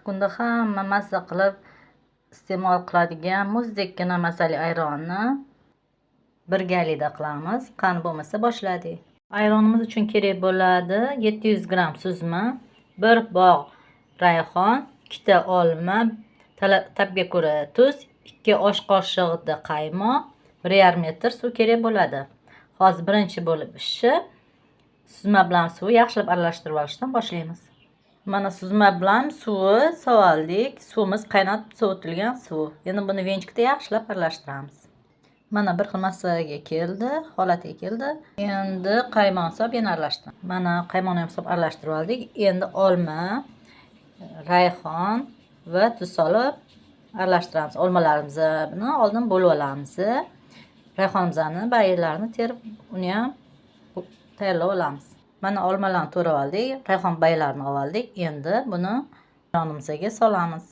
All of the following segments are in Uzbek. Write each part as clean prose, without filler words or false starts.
Issiq kunda hamma mazza qilib iste'mol qiladigan muzdekkina mazali ayronni birgalikda qilamiz. Qani bo'lmasa boshladik. Ayronimiz uchun kerak bo'ladi 700 gramm suzma, 1 bog' rayhon, 2 ta olma, tabga ko'ra tuz, 2 osh qoshig'ida qaymoq, 1,5 litr suv kerak bo'ladi. Hozir birinchi bo'lib ishi suzma bilan suvi yaxshilab aralashtirib olishdan boshlaymiz. Mana suzma bilan suvi sovaldik. Suvimiz qaynab sovitilgan suv. Endi buni venchikda yaxshilab aralashtiramiz. Mana bir xil massaga keldi, holatiga keldi. Endi qaymoq solib yana aralashtiramiz. Mana qaymoqni ham solib aralashtirib oldik. Endi olma, rayhon va tuz solib aralashtiramiz. Olmalarimizni oldin bo'lib olamiz. Rayhonimizni baylarini terib, uni ham tayyorlab olamiz. Mana olmalarni to'rab oldik, rayhon baylarini oldik. Endi buni ayronimizga solamiz.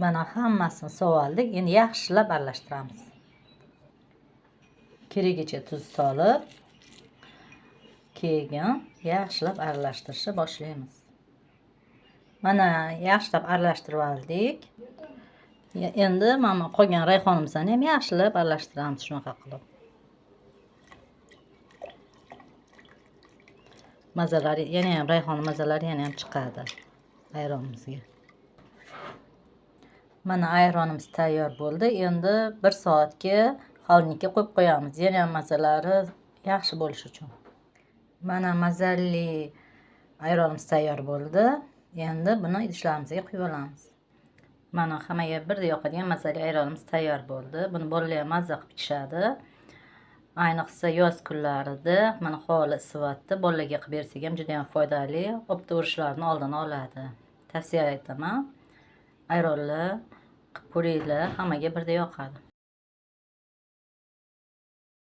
Mana hammasini solib oldik. Endi yaxshilab aralashtiramiz. Keragicha tuz solib, keyin yaxshilab aralashtirishni boshlaymiz. Mana yaxshilab aralashtirib oldik. Endi mana qolgan rayhonimizni ham yaxshilab aralashtiramiz shunaqa qilib. Mazalari yana ham rayhon mazalari yana ham chiqadi ayronimizga. Mana ayronimiz tayyor bo'ldi. Endi 1 soatga xolodilnikka qo'yib qo'yamiz. Yana ham mazalari yaxshi bo'lishi uchun. Mana mazali ayronimiz tayyor bo'ldi. Endi buni idishlarimizga quyib olamiz. Mana hammaga birdek yoqadigan mazali ayronimiz tayyor bo'ldi. Buni bolalar ham mazza qilib ichishadi. Ayniqsa yoz kunlarida mana havolar isivyapti. Bolalarga qilib bersak ham juda ham foydali, obda urishlarni oldini oladi. Tavsiya etaman. Ayronlar qilib ko'ringlar, hammaga birdek yoqadi.